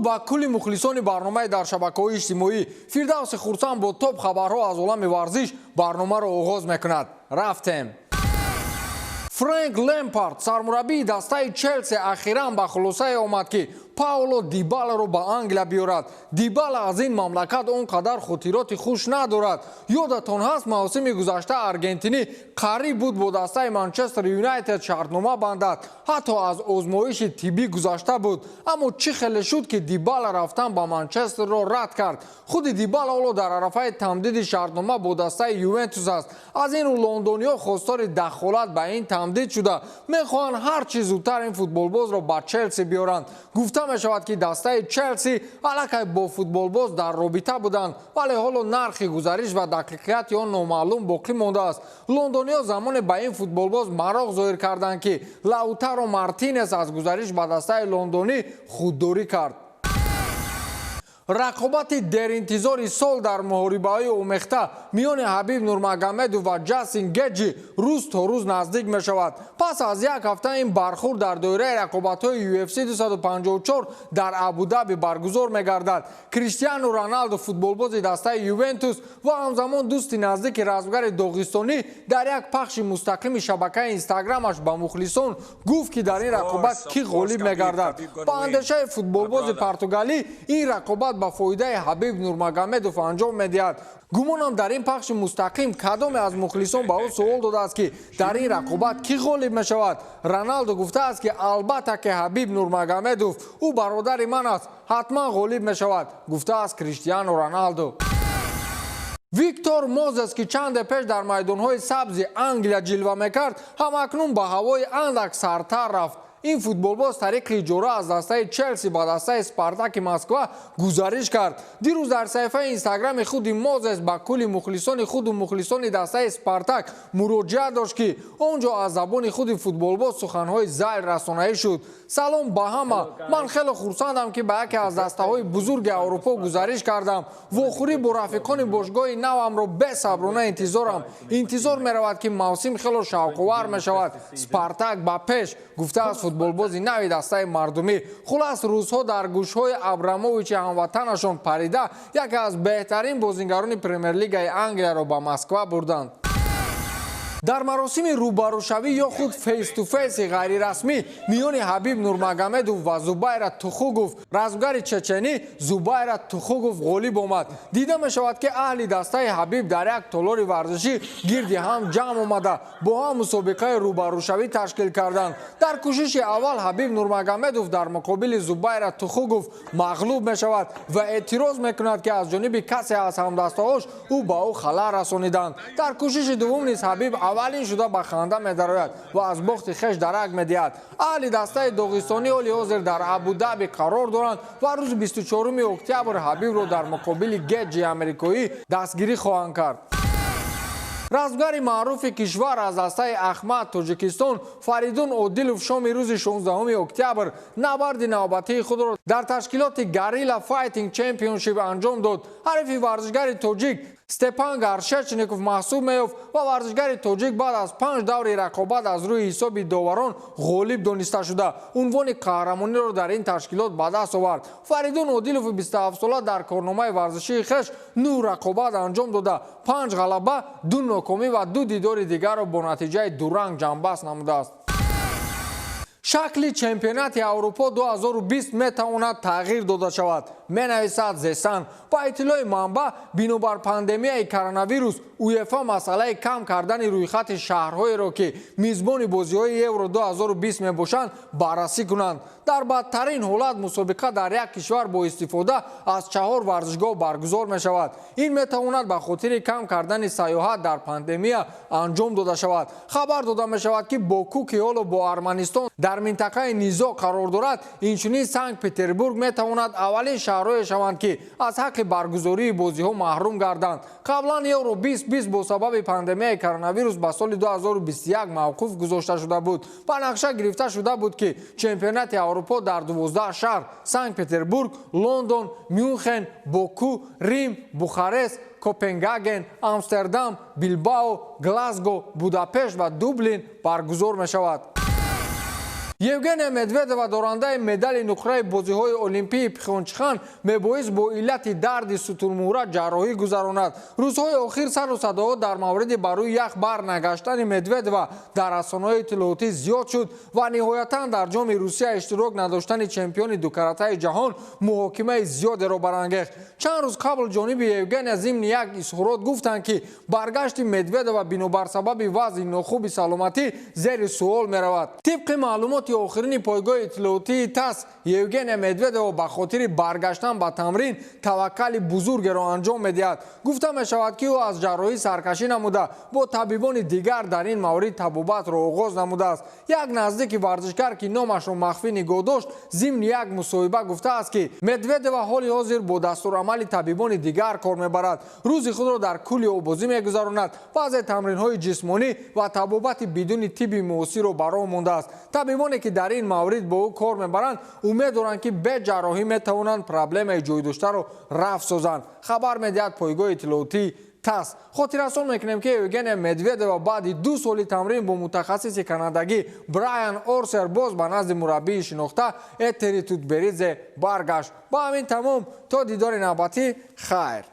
Ба кулли мухлисони барномаи дар шабакаҳои иҷтимоӣ. Фирдавси Хурсанд бо топ хабарҳо аз олами варзиш барномаро оғоз мекунад. Рафтем. Фрэнк Лемпард, сармураббии дастаи Челси, ахиран ба хулосае омад, ки Пауло Дибаларо ба Англия биёрад. Дибала аз ин мамлакат он қадар хотироти хуш надорад. Ёдатон ҳаст, мавсими гузашта аргентинӣ қариб буд бо дастаи Манчестер Юнайтед шартнома бандад, ҳатто аз озмоиши тиббӣ гузашта буд. Аммо чӣ хеле шуд, ки Дибала рафтан ба Манчестерро рад кард? Худи Дибала ҳоло дар арафаи тамдиди шартнома бо дастаи Ювентус аст. Аз ин рӯ лондониҳо хостори дахолат ба ин тамдид шуда, мехоҳанд ҳар чӣ зудтар ин футболбозро ба Челси биёранд. Гуфта мешавад, ки дастаи Челси аллакай бо футболбоз дар робита буданд, вале ҳоло нархи гузариш ва дақиқияти он номаълум боқӣ мондааст. Лондониҳо замоне ба ин футболбоз мароқ зоҳир карданд, ки Лаутаро Мартинес аз гузариш ба дастаи лондонӣ худдорӣ кард. Рақобати деринтизори сол дар муҳорибаҳои омехта миёни Ҳабиб Нурмагомедов ва Ҷастин Геҷи рӯз то рӯз наздик мешавад. Пас аз як ҳафта ин бархӯрд дар доираи рақобатҳои UFC 254 дар Абудаби баргузор мегардад. Криштиану Роналду, футболбози дастаи Ювентус ва ҳамзамон дӯсти наздики размгари доғистонӣ, дар як пахши мустақими шабакаи Инстаграмаш ба мухлисон гуфт, ки дар ин рақобат кӣ ғолиб мегардад. Ба андешаи футболбози португалӣ, ин рақобат ба фоидаи Ҳабиб Нурмагомедов анҷом медиҳад. Гумонам, дар ин пахши мустақим кадоме аз мухлисон ба ӯ суол додааст, ки дар ин рақобат кӣ ғолиб мешавад. Роналду гуфтааст, ки албатта ки Ҳабиб Нурмагомедов, ӯ бародари ман аст, ҳатман ғолиб мешавад, гуфтааст Криштиану Роналду. Виктор Мозес, ки чанде пеш дар майдонҳои сабзи Англия ҷилва мекард, ҳамакнун ба ҳавои андак сартар рафт. Ин футболбоз тариқи иҷора аз дастаи Челси ба дастаи Спартаки Москва гузариш кард. Дирӯз дар саҳифаи Инстаграми худи Мозес ба кулли мухлисони худу мухлисони дастаи Спартак муроҷиат дошт, ки он ҷо аз забони худи футболбоз суханҳои зайл расонаӣ шуд. Салом ба ҳама! Ман хеле хурсандам, ки ба яке аз дастаҳои бузурги Аврупо гузариш кардам. Вохӯрӣ бо рафиқони бошгоҳи навамро бесаброна интизорам. Интизор меравад, ки мавсим хело шавқовар мешавад. Спартак ба пеш, гуфтааст футболбози нави дастаи мардумӣ. Хулас, рӯзҳо дар гӯшҳои Абрамовичи ҳамватанашон парида, яке аз беҳтарин бозингарони Премер-лигаи Англияро ба Москва бурданд. Дар маросими рӯбарӯшавӣ ё худ face-to-face и ғайрирасмӣ миёни Ҳабиб Нурмагомедов ва Зубайра Тухугов, размгари чеченӣ Зубайра Тухугов ғолиб омад. Дида мешавад, ки аҳли дастаи Ҳабиб дар як толори варзишӣ гирди ҳам ҷамъ омада, бо ҳам мусобиқаи рӯбарӯшавӣ ташкил карданд. Дар кӯшиши аввал Ҳабиб Нурмагомедов дар муқобили Зубайра Тухугов мағлуб мешавад ва эътироз мекунад, ки аз ҷониби касе аз ҳамдастаҳош ӯ ба ӯ халал расониданд. Дар кӯшиши дуввум низ Ҳабиб аввалин шуда ба ханда медарояд ва аз бохти хеш дарак медиҳад. Аҳли дастаи доғистонӣ ҳоли ҳозир дар Абудаби қарор доранд ва рӯзи 24 октябр Ҳабибро дар муқобили Геҷи амрикоӣ дастгирӣ хоҳанд кард. Размгари маъруфи кишвар аз дастаи Ахмад, Тоҷикистон, Фаридун Одилов шоми рӯзи 16 октябр набарди навбатии худро дар ташкилоти Guerrilla Fighting Championship анҷом дод. Ҳарифи варзишгари тоҷик Степан Гаршечников маҳсуб меёфт ва варзишгари тоҷик баъд аз панҷ даври рақобат аз рӯи ҳисоби доварон ғолиб дониста шуда, унвони қаҳрамониро дар ин ташкилот ба даст овард. Фаридун Одилови 27-сола дар корномаи варзишии хеш нӯҳ рақобат анҷом дода, панҷ ғалаба, ду нокомӣ ва ду дидори дигарро бо натиҷаи дуранг ҷамъбаст намудааст. Шакли чемпионати Аврупо 2020 метавонад тағйир дода шавад, менависад Зесан. Ба иттилои манбаъ, бинобар пандемияи коронавирус, УЕФА масъалаи кам кардани рӯйхати шаҳрҳоеро, ки мизбони бозиҳои Евро 2020 мебошанд, баррасӣ кунанд. Дар бадтарин ҳолат мусобиқа дар як кишвар бо истифода аз чаҳор варзишгоҳ баргузор мешавад. Ин метавонад ба хотири кам кардани сайёҳат дар пандемия анҷом дода шавад. Хабар дода мешавад, ки Боку, ки ҳоло бо Арманистон дар минтақаи низоъ қарор дорад, инчунин Санкт Петербург метавонад аввалин шаҳрҳое шаванд, ки аз ҳаққи баргузории бозиҳо маҳрум гарданд. Қаблан Евро 2020 бо сабаби пандемияи коронавирус ба соли 2021 мавқуф гузошта шуда буд. Ба нақша гирифта шуда буд, ки чемпионати Аврупо дар 12 шаҳр: Санкт Петербург, Лондон, Мюнхен, Боку, Рим, Бухарест, Копенгаген, Амстердам, Билбао, Глазго, Будапешт ва Дублин баргузор мешавад. Евгения Медведева, дорандаи медали нуқраи бозиҳои Олимпии Пхёнчхан, мебоист бо иллати дарди сутунмуҳра ҷарроҳӣ гузаронад. Рӯзҳои охир сару садоҳо дар мавриди ба рӯи ях барнагаштани Медведева дар расонаҳои иттилоотӣ зиёд шуд ва ниҳоятан дар Ҷоми Русия иштирок надоштани чемпиони дукаратаи ҷаҳон муҳокимаи зиёдеро барангехт. Чанд рӯз қабл ҷониби Евгения зимни як изҳорот гуфтанд, ки баргашти Медведева бинобар сабаби вазъи нохуби саломатӣ зери суол меравад. Тибқи маълумоти охирини пойгоҳи иттилоотии ТАСС, Евгения Медведева ба хотири баргаштан ба тамрин таваккали бузургеро анҷом медиҳад. Гуфта мешавад, ки ӯ аз ҷарроҳӣ саркашӣ намуда, бо табибони дигар дар ин маврид табобатро оғоз намудааст. Як наздики варзишгар, ки номашро махфӣ нигоҳ дошт, зимни як мусоҳиба гуфтааст, ки Медведева ҳоли ҳозир бо дастурамали табибони дигар кор мебарад, рӯзи худро дар кӯли оббозӣ мегузаронад, баъзе тамринҳои ҷисмонӣ ва табобати бидуни тибби муосирро ба роҳ мондааст. Табибоне, ки дар ин маврид бо ӯ кор мебаранд, умед доранд, ки бе ҷарроҳӣ метавонанд проблемаи ҷойдоштаро рафъ созанд, хабар медиҳад пойгоҳи иттилоотии ТАСС. Хотиррасон мекунем, ки Евгения Медведева баъди 2 соли тамрин бо мутахассиси канадагӣ Брайан Орсер боз ба назди мураббии шинохта Этери Тутберидзе баргашт. Ба ҳамин тамом, то дидори навбатӣ, хайр.